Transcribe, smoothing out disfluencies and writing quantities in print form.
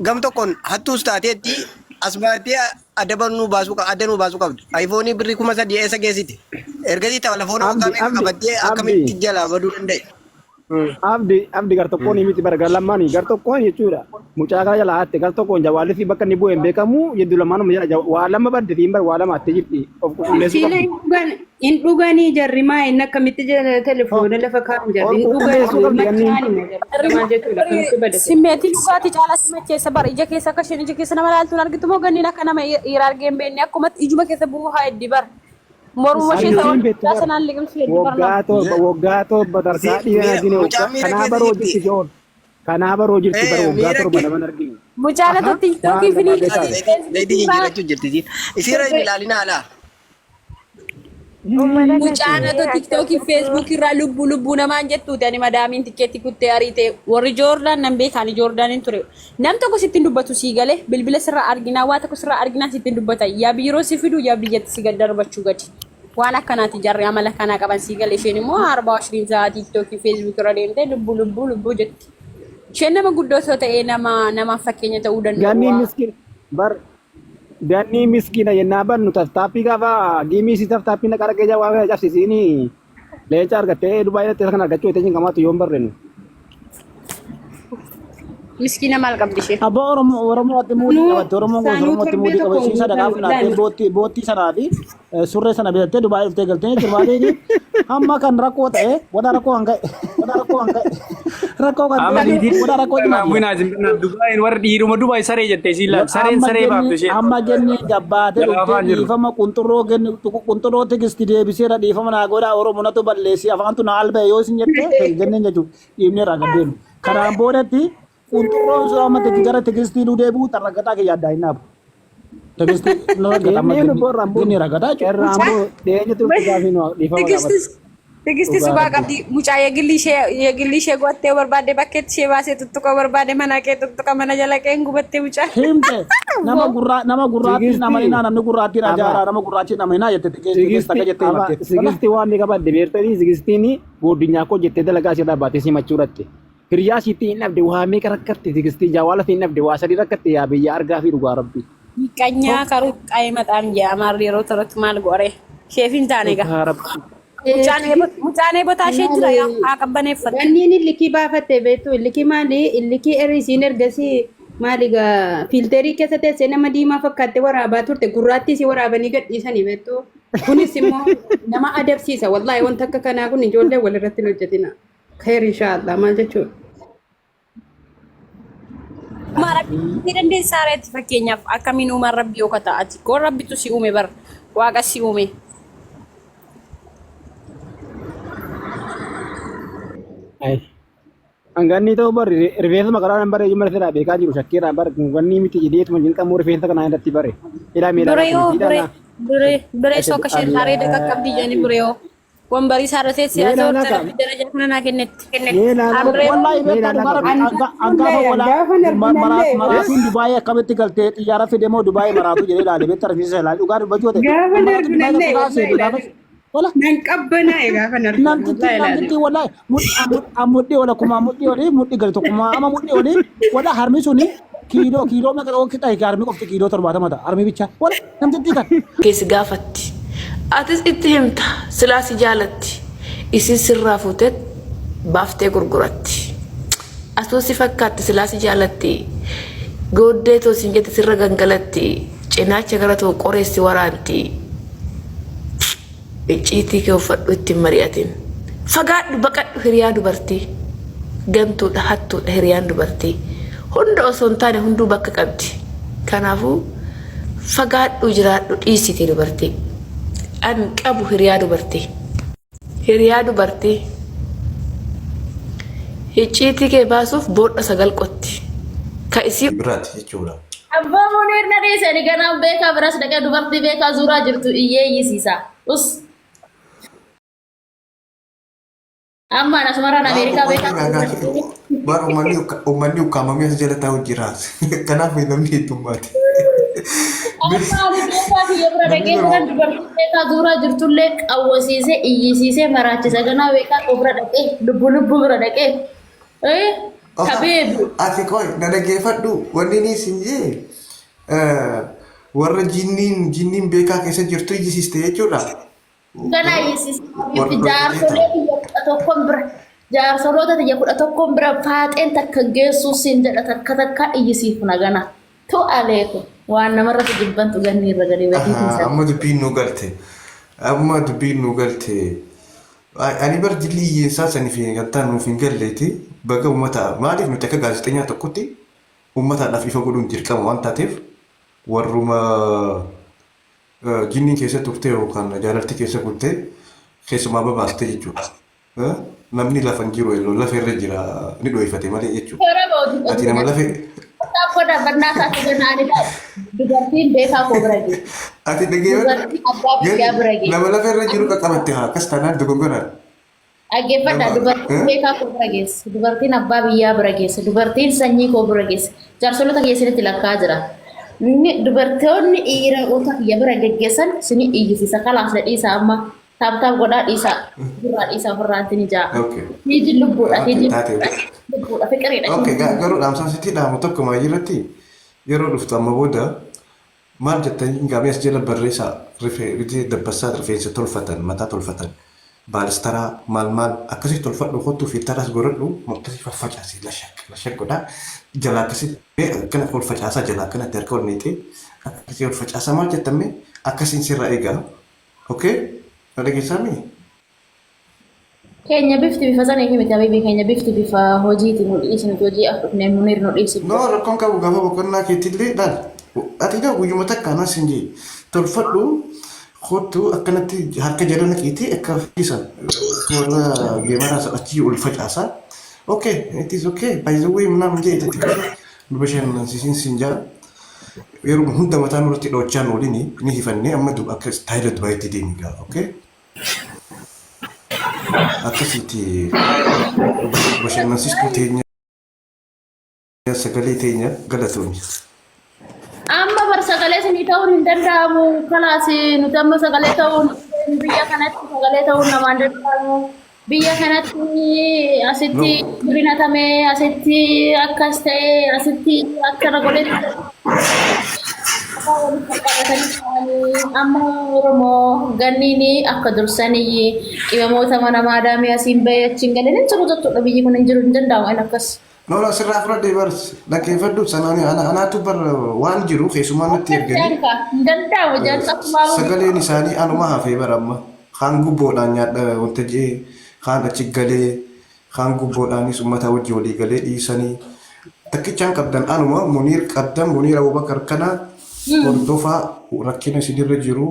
Gam tokkoon hattuus taateetti as baatee adaba nuu baasuu adda nuu baasuu qabdi. Ayifoonii birrii 3000 eessa geessite? Ergasii telefoona waggaa Abdi meeqa abdi qabattee abdi akkamitti jalaa baduu danda'e? Abdi abdi gar tokkoon miti bara gar lamaanii gar tokkoon jechuudha. Mucaa kana jala hatte gar tokkoon jawaalli fi bakka inni bu'e hin beekamu jedhu lamaanuma jala waa lama badde fi bara waa lama hatte jirti of qulqulleessuu Siila qabdi. hin dhugan hin dhuganii jarri maa inni akkamitti jala telefoona lafa kaa'an jarri Of hin dhugan qulqulleessuu qabdi ganni. machaani moo jarri maal jechuudha akkamitti badate. Simmeetii dhugaatii caalaa si macheessa bara ija keessa akka isheen ija keessa nama laaltuun argitu moo ganniin akka nama dhiira argee hin beekne akkumatti ijuma keessa bu'uu haa eddi bara. Mormuma ishee Ani isa siin wal beektu guddaa bara sanaan liqimsu heddu bara waggaa nama. 7 waggaa 7 tarkaa Isiin dhiira miira argine waggaa mucaan miira kanaa keessa baroo jirti. jirti joon kanaa baroo jirti bara Eh, waggaa miira 7 kee nama hin argine. Mucaan Aha akka maal tiiktookii namaa fi beekaa. Zayitii feesbuukii jijjiirachuu jirti isiin. Isiirra hin ilaalina alaa. Uummata Mucaan kasi otoo tiktookii fi feesbuukii irraa lubbuu lubbuu namaan jettuuti ani madaamiin tikkeetti kuttee ariite warri Joordaan nan beeka ani Joordaaniin ture. Nam tokko sitti hin dubbatu sii galee bilbila sirraa arginaa waa tokko sirraa arginaa sitti hin dubbata yaa biiroo si fidu yaa biyyatti si gad darbachuu gadi. Waan akkanaati jarri amala kanaa qaban sii gale isheen immoo arbaa ashiriin sa'aa tiktookii feesbuukii irra deemtee lubbuu lubbuu lubbuu jetti. Isheen nama guddoo osoo ta'ee nama namaaf fakkeenya ta'uu danda'u. Ganni miskin bar Ganni miskiina yennaa bannu taftaappii gaafa giimii isii taftaappii naqa dhaqee jawaa kana cabsisiini leenca argattee Dubaay irratti kan argachuu jettee cinqamaatu yoon barreenu. Miskiina maal qabdi ishee? Abbaa Oromoo Oromootti muudii Sanuu qabatte Oromoon gosa sanuu Oromootti torbee muudii tokko qabatte hin ishii sadaqaa guutan funaattee wallaahi. boottii boottii sanaa fi surree sana bitattee Dubaay dhuftee galtee jechuudha. Maaliif hamma kan rakkoo ta'e wada rakkoo kan ka'e wada rakkoo kan ka'e rakkoo kan Amma ta'e niitiin wada rakkoo cimaa jira. Raambuin Azimbinaa Dubaayin warri dhiiruma Dubaay saree jette isiin laal sareen Amma saree genni baafte isheen. amma genni gabbaatee Jalaa dhuftee afaan jiru. dhiifama qunxurroo genni qunxurroo tigisti deebiseera dhiifama naa godhaa Oromo natu balleessi afaantu na alba'e yoo isin jette genneen jechuudha dhiifnee irraa gad deemu. Kanaan boodatti qunxurroon sun amma gara tigistii nu deebi'u xarragataa kiyya addaa hin dhaabu. Tigistii nu raggata amma Dhiifni genni boo irraan bu'u. genni raggataa jechuudha. Irraan bu'u dhiyeenyatti dhufti gaafii nu dhiifama gaafate. Tigistis Tigisti Dhugaa subaa rabbi. qabdi. Mucaa yeegilli ishee yeegilli ishee gottee barbaadde bakkeetti ishee baasee tuttuqa barbaade mana kee tuttuqa mana jala kee hin gubatte mucaa. Himte nama gurraa nama gurraattiin Tigisti amaninaa namni gurraattiin ama ajaaraa nama gurraattiin amaninaa jette tigist tigisti akka jettee ama himatte. Wala sigisti waan ni qabadde beektanii sigistiin goodinyaa koo jettee dalagaa asirraa baatee simachuu dhatte. Hiriyaa siitti hin dhabde waa meeqa rakkatte tigistii jawaala hin dhabde waa sadii rakkatte yaa biyya argaa fi dhugaa rabbi. Miqanyaa karuu qaayee maxaam jee amaarri yeroo torratti maal go'are isheef hin taane egaa. Dhugaa rabbi. Mucaan mucaan eebotaa ishee jira yaa haa qabbaneeffatu. Ganniin illikii baafatte beektu illikii maali illikii erisiin ergasii maali gaa fiilterii keessa teessee nama diimaa fakkaatte waraabaa turte gurraattii si waraabanii gadhiisanii beektu kunis immoo nama adabsiisa wallaahi wanta akka kanaa kun ijoollee walirratti hin hojjetina kheer inshaallah maal jechuudha. Uumaa rabbi ni dandeessaa reetti fakkeenyaaf akkamiin uumaan rabbi yoo kataa ati koo rabbitu si uume bar waaqa si uume. Ay. Hangannii ta'uu bar rifeensuma karaa nan bare iyyuu sirraa beekaa jiru shakkiirraa bar gannii miti jedheetuma jinqamuu rifeensa kanaa irratti bare. Hidhaa miilaa Duree kun yoo hidhaa duree naa. duree duree soo akka isheen areeda Allah. qaqqabdi jedhani duree yoo. Wambarii isaa irra teessee Mee asoo ilaalaa rabbi kaa. darajaa kana naa kennetti. Mee ilaalaa Abree Wallahi mee beektaa ilaalaa dhugaa kaa. rabbi angaafa walaa Gaafan arginallee maraatuun Dubaayii akkamitti galtee xiyyaara fide moo Dubaayii maraatu jedhee ilaale beektaa rifeensa ilaale dhugaa dubbachuu ta'e gaafan maraatu Dubaayii arginallee galtee wallahi seetu gaafa ilaali. wala Nan qabbanaa'e gaafan arginu namtitti wallahi ilaali. namtitti wallahi mudhii ola kumaa mudhii olii mudhii gadi tokkummaa ama mudhii olii wala harmi suni kiiloo kiiloo meeqa dhawoo qixxaa harmi qofti kiiloo 70 ta'a harmi bichaa wala namtitti kan. kee si gaafatti. Atis itti himta silaa si jaalatti. Isiin sirraa fuutet baaftee gurguratti. Asoo si fakkaatti silaa si jaalatti. Gooddee too siin jette sirra gangalatti. Cinaacha gara too qoree si waraanti. Icciitii kee uffadhu itti hin mari'atin. Fagaadhu baqadhu hiriyaa dubartii. Gantuudha hattuudha hiriyaan dubartii. Hunda osoo hin taane hunduu bakka qabdi. Kanaafuu fagaadhu jiraadhu dhiisitii dubartii. An qabu hiriyaa dubartii. Hiriyaa dubartii. Icciitii kee baasuuf boodha sagal qotti. Ka isii biraati jechuudha. Abbaa Muniir na dhiise ani ganaan beekaa biras dhaqee dubartii beekaa zuuraa jirtu iyyee iyyisiisa. Us. Amma an asumarraan Maa Ameerikaa uummanni beekaa ragaa bar uummanni uummanni ukkaamamee as jala taa'u jira. Kanaaf namni heddummaate. Amma ani beekaa kiyya bira Namni dhaqee yeroo kanan dubartii beekaa zuuraa jirtullee qawwasiisee iyyisiisee maraachisa ganaa beekaa koo bira dhaqee lubbu lubbu bira dhaqee. Eh? Habiibi. Ati qoy na dhaggeeffadhu wanni inni isin jee warra jinniin jinniin beekaa keessa jirtu iyyisiiste jechuudha. Ganaa iyyisiiste. Warra Jaarsolee biyya 11n bira jaarsoloota tiyya 11n bira faaxeen takka geessuu siin jedha takka takka iyyisiifna gana. Tu aleeku waan namarratti jibbantu ganni irra gadi badii Ahaa, hin amma dubbiin nu galte. Amma dubbiin nu galte. Ani bar jilli hiyyeessaa saniif kan nuuf hin galleeti. Baga uummata maaliif nuti akka gaazexeenyaa tokkotti uummataadhaaf ifa godhuun dirqama waan taateef warruma jinniin keessa turte yookaan jaalalti keessa kutte keessumaa babaastee jechuudha. Namni lafa hin jiru elloo lafa irra jira ni dho'ifate malee jechuudha. Ati nama lafe Dubartiin beekaa koo bira geesse. Ati dhageeffadhu. Dubartiin abbaa biyyaa bira geesse. Nama lafa irra jiru qaqqabatte haa akkas taanaan dogongoraan. Dhaggeeffadha Nama dubartiin beekaa koo bira geesse. Dubartiin abbaa biyyaa bira geesse. Dubartiin sanyii koo bira geesse. Jaarsolota keessanitti lakkaa jira. Inni dubartoonni dhiirota kiyya bira geggeessan sini iyyisiisa. Kalaas na dhiisa amma. Taap taap godhaa dhiisa. Ofirraa dhiisa ofirraa ni jaa. Okay. Hiijin lubbuudha. Okay, Hiijin taate. lubbuudha. Fiqiriidha. Okay, garuu dhaamsaan sitti dhaamu tokko maayii irratti yeroo dhuftu amma booda maal jettanii gaamee as jala barreessaa rifee dabbassaa rifeensa tolfatan mataa tolfatan baalistaraa maal maal akkasii tolfadhu kottuu fi taraas godhadhu akkasii faffacaasii lashak lashak godhaa jala akkasii akkana ol facaasaa jala akkanatti harka ol neexee akkasii ol facaasaa maal jettame akkasiin sirra eegaa. Okay, na dhageessaami? Keenya bifti bifa sana miti habibi keenya bifti bifa hojiiti nu dhiisi nuti hojii af dhufnee Munir nu dhiisi. No, rakkoon qabu gaafa boqonnaa keetillee laal. Ati gaa guyyuma takka anas hin jee. Tolfadhu kottu akkanatti harka jala naqiitii akka fiisan warra geemaraa achii ol facaasaa. Okay, it is okay. By the way, ምናምን jee itti nu bashannansiisin sin jaa. Yeroo hunda mataa nurratti dhoochaan waliin ni hifannee amma akka istaayila Dubaayitti deemi gaa. Okay? Akkasitti bashannansiistuu teenya sagalee teenya galatoomi. Amma bar sagalee isinii ta'uun hin danda'amu. Kalaas nuti amma sagalee ta'uun biyya kanatti sagalee ta'uun namaan danda'amu. Biyya kanatti asitti birinatamee asitti akkas ta'ee asitti akkana godhee walitti qabatanii ta'anii amma Oromoo ganniin akka dursanii qimamoota mana maadaamii asiin bahee achiin galee hin jiru jechuudha biyyi kun hin jiru hin danda'amu inni akkas. No, no, sirraa fudhadhee bar dhaggeeffadhu sanaan anaatu bar waan jiru keessumaa natti erganii Hin danda'amu jaarsa sagaleen isaanii anuma hafee bara amma kaan gubboodhaan nyaadha wanta jee kaan achi galee kaan gubboodhaanis uummata wajji walii galee dhiisanii takkichaan qabdan anuma Muniir qabdan Muniir Abubakar kana hordofaa rakkina isinirra jiru.